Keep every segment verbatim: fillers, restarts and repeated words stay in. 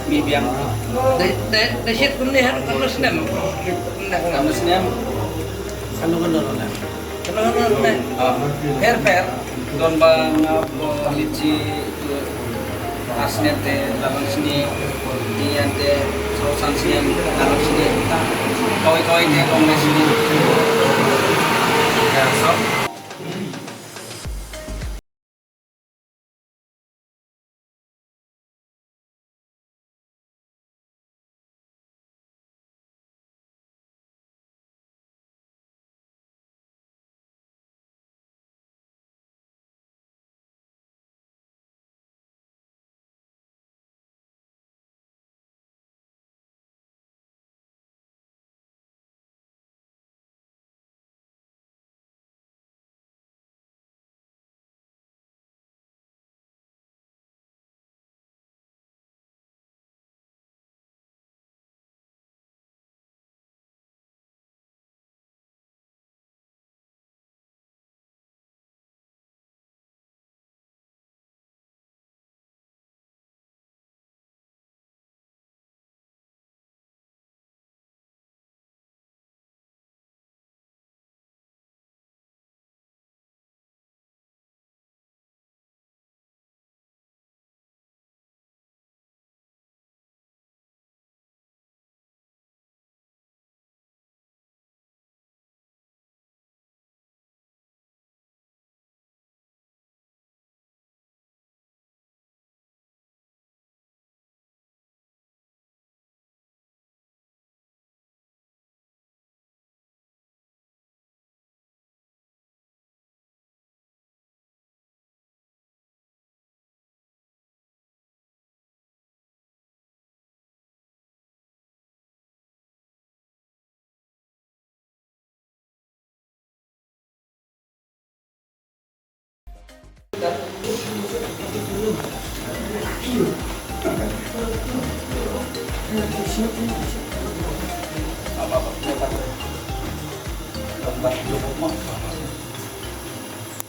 Mi biang. Da, da, da shit kumne ha, kumno snem? Kumno snem? Kumno kumno snem? Kumno kumno snem? Ah, pher pher. Don ba nga, uh, leit sha, uh, ar snem te la long snem, ïa te saw san snem la long snem. Kawei kawei te long snem. Ïa, so.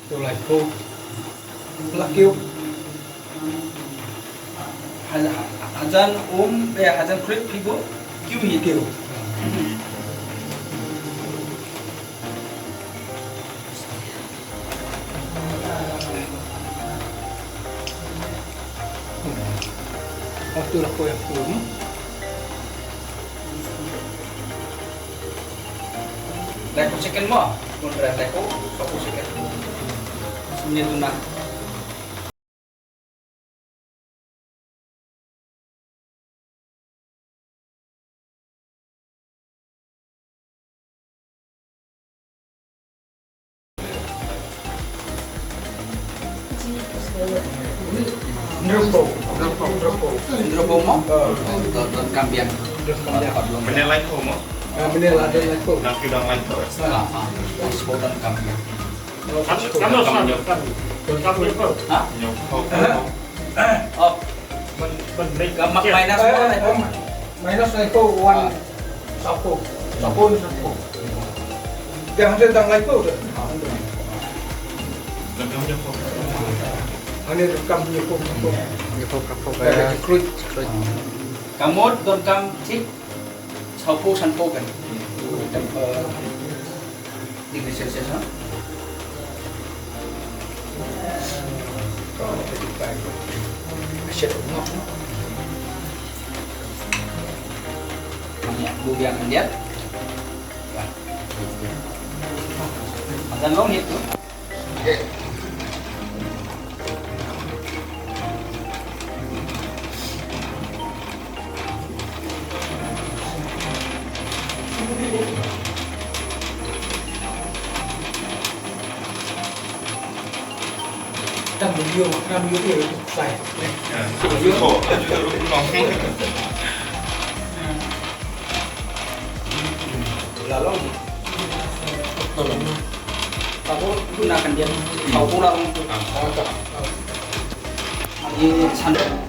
Tulai ko. Tulai ko. Hajan, hajan um, eh, hajan khrip phi buh, kiew hi kiew. Waktu lah ko yang turun. Laiphew second mo. Pun dah laiphew, sawphew second. Sebenarnya tu nak. Hynriewphew, hynriewphew, hynriewphew. Hynriewphew mo? Ah. Don, don kam biang. Don kam biang. Mynne laiphew mo? Ah, mynne la don laiphew. Nang kiew dang laiphew. Ah, ah. Sawphew don kam biang. Kam, kam, kam, kam. Kam, kam. Ha? Oh. Minus one, one. Sawphew. Sawphew, sawphew. Ïa, hynriew dang laiphew. Hynriew kam hynñiewphew, hynñiewphew. Hynñiewphew, hynñiewphew. Ka mut donkam thik sawphew, sanphew kan. Degree Celsius, ha? Bubiang andiat. Akan long itu. Tam video, tam video, sai. La long. Tolong. Aku gunakan dia. Kau pulang. Ah. Ïa san.